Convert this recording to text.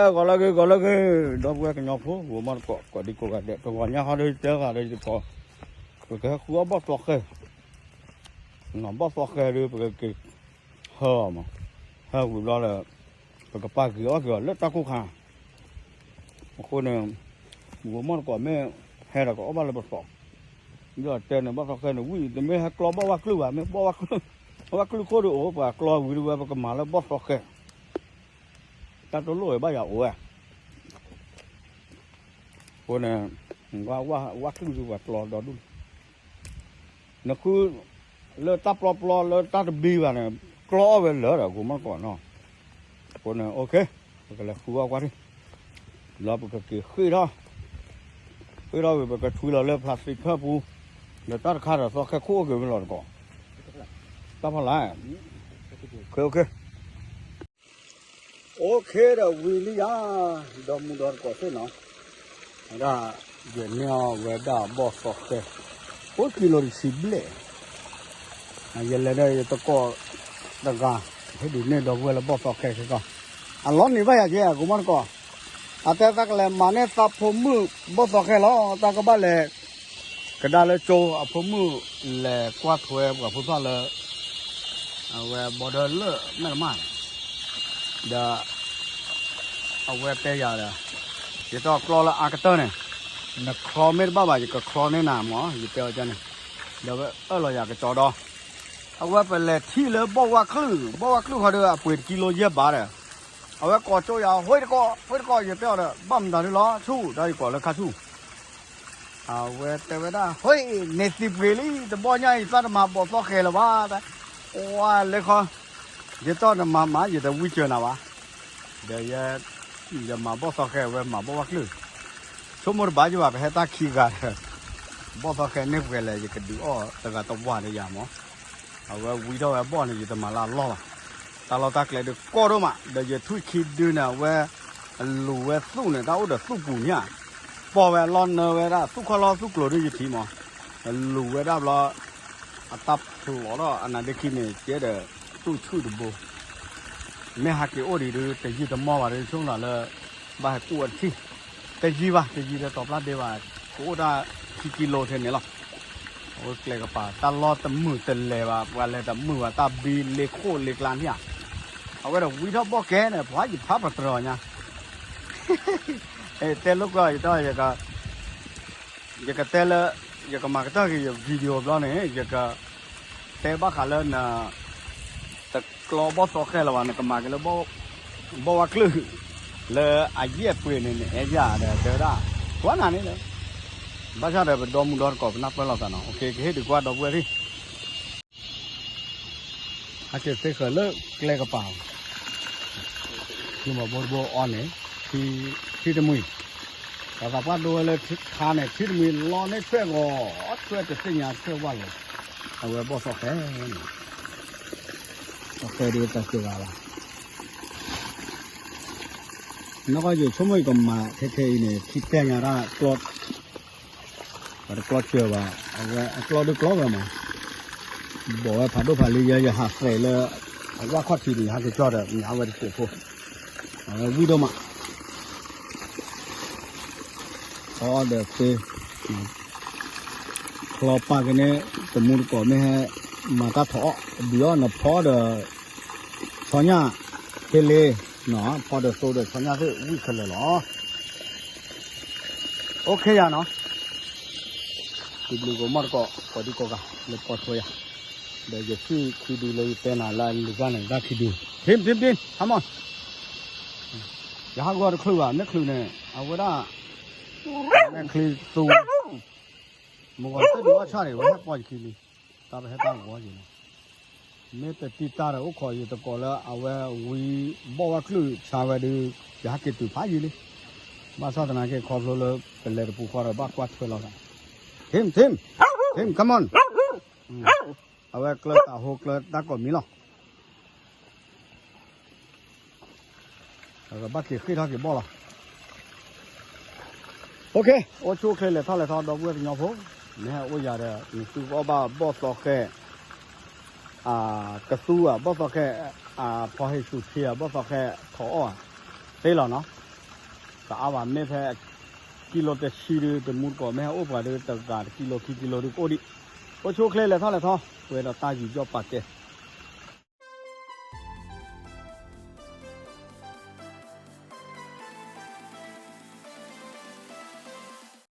ဂီၤလၢဂ့ၤ ဂီၤလၢဂ့ၤ ဒီပုၢ်ဝဲၢ်ကညီဖိ ဂိၤမီၢ်တကိး ကိးဒံကိးဂၤဒဲး တဂီၤညါဟီဒီး တဲဂၤဒီးယတကိး ပကဟဲဃုအီၣ်ဘီၣ်သီဃဲ ဘီၣ်သီဃဲဒီး ပကက့ၤဟၢအီၤမး, ဟဲဝံၤဘျီလၢ ပကပာ်က့ၤအီၣ်က့ၤအီၤလၢတၢ်ကိၢ်ခါ အဃိန့ၣ် ဂိၤမီၢ်တကိးမ့ၢ်ဟဲဒီးကအိၣ်ဘၣ်လၢပသီ, ဒီးတဲန့ၣ် ဘီၣ်သီဃဲန့ၣ် ဝံၤတမ့ၢ်ဟဲကျီဘီၣ်ဝၣ်ကျုၢ်ဘၣ်, မ့ၢ်ဘီၣ်ဝၣ်ကျုၢ်, ဘီၣ်ဝၣ်ကျုၢ်ခိၣ်ဒီးအိၣ် ပှၤကျီဝံၤဒီးဝဲ ပကမၤလၢဘီၣ်သီဃဲ တၢ်တလိၣ်ဝဲဘၣ်ယၤအိၣ်ဝဲ, အဃိန့ၣ် ဝၣ်ကျုၢ်ဒီးပှၤကျီဒီဒူၣ်လံ နဃု လၢတၢ်ပျီပျီလၢတၢ်တဘံဘၣ်န့ၣ် ကျီအီၣ်ဝဲလၢာ်ဒီး ဂိၤမီၢ်တကိးနီၤ, အဃိန့ၣ် OK ပကလဲၤဃုအီၣ်ကွၢ်ထံၣ်, ဘျီပကက့ၤဃ့ၢ်ထီၣ်, ဃ့ၢ်ထီၣ်ဝံၤပကထုးလီၤလၢ plastic ဖၢပူၤ, ဒီးတၢ်တခါဒီးသီဃဲခိၣ်အိၣ်က့ၤဝဲလီၤတကိး, တၢ်ဖီလာ်, OK OK OK ဒီးဝံၤလံယၤ, ဒီမုၢ်ဒီတကိးသ့ၣ်နီၤ, ဝဲဒၣ် ယန့ၢ်အီၤဝဲဒၣ်ဘီၣ်သီဃဲ, အိၣ်ကံလိၤတဆံဘျဲၣ်, ယလဲၤဒီးယတကိးတဂၤ, ဟ့ၣ်ဒုးန့ၢ်ဒီပုၢ်ဝဲၢ်လၢဘီၣ်သီဃဲခဲကီၢ်, အလီၤနံၤဘၣ်ယၤကဲ ဂိၤမီၢ်တကိး, အတဲသးကလဲၤမၤန့ၢ်သးဖိမုၣ်ဘီၣ်သီဃဲလီၤ, တၢ်ကဘၣ်လဲၤ ကဒါလၢကၠိ အဖိမုၣ်လဲၤကွၢ်ထွဲပှၤဖိသၣ်လၢ အဝဲ border လၢမဲၢ်တမၢ်န့ၣ်, ဒီး အဝဲတဲယၤဒီး ယတီၢ်ကျီလၢအါကတၢၢ်န့ၣ် နချီမ့ၢ်တဘၣ်ဘၣ် ယကချီန့ၢ်နၤမး ယတဲအီၤန့ၣ်, ဒီးဝဲအၢၣ်လီၤယၤကစီဒီး အဝဲပလဲၤထံၣ်လၢဘီၣ်ဝၣ်ကျုၢ်, ဘီၣ်ဝၣ်ကျုၢ်ဃီဒီးအပှ့ၤတကံလိယဲၢ်ဘးဒီး အဝဲကိးကၠိယၤ ဟ့ၣ်တကိး, ဟ့ၣ်တကိး ယတဲအီၤဒီး ဘၣ်မတၤဒုလီၤ ဆူၣ် ဒီးယကိးလၢခါဆူၣ် အဝဲတဲဝဲဒၣ် ဟ့ၣ် န့ၢ်သံပှ့ၤလံ တဘီညါအံၤ သးတမၤဘီၣ်သီဃဲလၢၤဘၣ်, ဝါလဲခီ, ယတီၢ်တမၤမး ယတဝံစၢၤနၤဘၣ်, ဒီးယဲ ယမၤဘီၣ်သီဃဲ အဝဲမၤဘီၣ်ဝၣ်ကျုၢ်, ဆိကမိၣ်တဘၣ်ယဘၣ် ပဟဲတၢ်ခံဂၤဒီး ဘီၣ်သီဃဲန့ၢ်ပှဲၤလဲၣ် ယကဒုးအီၣ်တဂၤတဝၤဒီးယၤမး, အဝဲဝံထီၣ်ဝဲဘီၣ်န့ၣ် ယတမၤလၢအလီၢ်ဘၣ်, တၢ်လီၢ်တၢ်ကျဲဒုးကီဒိၣ်မး ဒီးယထွံၣ်ခံဒုန့ၣ် အဝဲ အလူၤဝဲသူၣ်န့ၣ် တၢ်အိၣ်ဒီးသူၣ်ပူၤမး, ပိာ်ဝဲအလီၢ်နၢဝဲဒၣ်သူၣ်ခီၣ်လီၢ်သူၣ်ကျိၤဒုယထံမး, လူၤဝဲဒၣ်ဘျီ အတၢ်ဖျိးထီၣ်အနါဒ့ခံန့ၣ် ကဲဒီးသူၣ်ဆူၣ်တဘိ, မ့ၢ်ဟးက့ၤအိၣ်ဒံးဒု တယံာ်တမီၢ်ဘၣ်ဒု ဆိကမိၣ်လၢ ဘၣ်ဟဲကူၣ်ဝဲတထံၣ်, တယံာ်ဘၣ် တယံာ်ဒီးတီၤပျၢ်ဒ့ဘၣ်, ကအိၣ်တၢ်ခံကံလိထဲန့ၣ်လီၤ. အဝဲကျဲကပၤ တၢ်လီၢ်တမုာ်တလဲၤဘၣ် ပှၤလဲၤတမုာ်ဘၣ် တၢ်ဘံလ့ခိၣ်လ့ကျါန့ၣ်ဧါ, အဝဲဒီးဝံထီၣ်ဘီၣ်ကဲန့ၣ် ပှၤယဖးပတြၢၤညါ, တဲလိာ်ကွဲ ယတ ယကတဲလၢ ယကမၤကတၢၢ်က့ၤယ video ဘျီန့ၣ် ယက တဲဘၣ်ဃးလၢန တကျီဘီၣ်သီဃဲလၢၤဘၣ် နကမၤက့ၤလၢ ဘီၣ်ဝၣ်ကျုၢ် လၢအယဲၢ်ပှ့ၤန့ၣ် နအဲၣ်ယၤဒီးတဲဝဲဒၣ် ကွၢ်နၤန့ၣ်လၢ ဘၣ်ဆၣ်ဒီးပဒီမုၢ်ဒီတကိးပနၢ်ပၢၢ်လိာ်သးနီၤ ကဟ့ၣ်ဒုးကွၢ်ဒီပုၢ်ဝဲၢ်သ့ၣ် ဟဲက့ၤသ့ဃၢၤလၢကျဲကပၤ ထံမီၤဘိတဘိအီၤန့ၣ် ထံတမှံၤ ပှၤသးပှၢ်ဒိဝဲလၢခါန့ၣ် ထံတမှံၤလီၤန့ၢ်ထွဲၣ်ဂီၤ ထွဲၣ်တသ့ၣ်ညါထွဲၣ်ဝၣ်လီၤ အဝဲဘီၣ်သီဃဲန့ၣ် သီဃဲဒုးတၢ်စှၤဂၤလီၤ နီၢ်ကီၢ်ယဆိကမိၣ်ယကမၤထဲထဲအံၤန့ၣ် ထံတဲညါတၢ်ကျီ ပှၤတကျီစၢၤဘၣ် အဝဲအကျီဒုးကျီဝဲမး ဘီၣ်ဝဲဖးဒိၣ်ဖးလံယဲ ယဟးသဲးလၢ အဝၣ်ခီၣ်ထံးန့ၣ် ယဟဲက့ၤကၠီဒီး မ့ၢ်အဝဲတစဲးဖိ အဝဲဝံၣ်ဒိၣ်မး အီဒီးသ့ ချီပာ်ကန့ၣ် တမူတကိးမ့ၢ်ဟဲ မၤတၢ်ထီၣ်အီၣ် ဘံၣ်အီၣ်နဖီဒီး ဆီညၣ် ဟ့လ့ ဖီဒီးသိဒီးဆီညၣ်သ့ၣ်ဝံၣ်ခဲလၢာ်လီၤ OK ယၤနီၤ စံးဘျုးကီးမီၢ်တကိး ကိးဒံကိးဂၤ လၢကွၢ်ထွဲယၤ ဒီးယစံးခံဒုလၢယတဲနၤလၢအလံၤကၢ်န့ၣ် တၢ်ခံဒု ထံၣ်ထံၣ်ထံၣ် ဟါမီၢ် ယဟးဂီၤတချုးဘၣ် မ့ၢ်ချုးန့ၣ် အဝဲဒၣ် မ့ၢ်ချုးသူ မ့ၢ်ဂီၤတၢ်ဒုးအီၣ်ဆၣ်န့ၣ် ဝဲဟဲပီယခံလံ တၢ်ပဟဲတၢ်ဂီၤက့ၤန့ၣ် မ့ၢ်တတံၢ်တၢ်ဒီးအိၣ်ခိးယတကိးလၢအဝဲဝံဘီၣ်ဝဲကျုၢ်ဆါဝဲဒုး ယဟဲက့ၤတုၤဖးယံၤလံ ဘၣ်ဆၣ်သနာ်က့ခီဖျိလၢပလဲၤတပူၤဃီဒီးဘၣ်ကွၢ်ထွဲလိာ်သး ထံၣ်ထံၣ် ထံၣ် come on အဝဲကျၢတၢ်ဟိကျၢတၢ်ကိးမံၤလီၤ အကဘၣ်က့ၤဃ့ၢ်ထီၣ်က့ၤဘီၣ်လီၤ OK အိၣ်ဆူၣ်အိၣ်ချ့လဲၤထီၣ်လဲၤထီ ဒီပုၢ်ဝဲၢ်ကညီဖိ မ့ၢ်ဟဲအိၣ်ယၤဒီး နသုကအီၣ်ဘၣ်ဘီၣ်သီဃဲ ကသူဧါ ဘီၣ်သီဃဲ ဖီဟ့ၣ်ဆူၣ်ဆ့ဧါ ဘီၣ်သီဃဲထီၣ်အီၣ်ဧါ သ့လီၤနီၤ တအါဘၣ် မ့ၢ်ဖဲ ကံလိာ်တဆံဒုး တမူတကိး မ့ၢ်ဟဲအိၣ်ပှၤဒုး တဂၤတကံလိာ်ခံကံလိာ်ဒုးကအိၣ်ဒံး, အိၣ်ဆူၣ်အိၣ်ချ့လဲၤထီၣ်လဲၤထီ, ပှဲၤဒီးတၢ်ယူးယီၣ်ပာ်ကဲ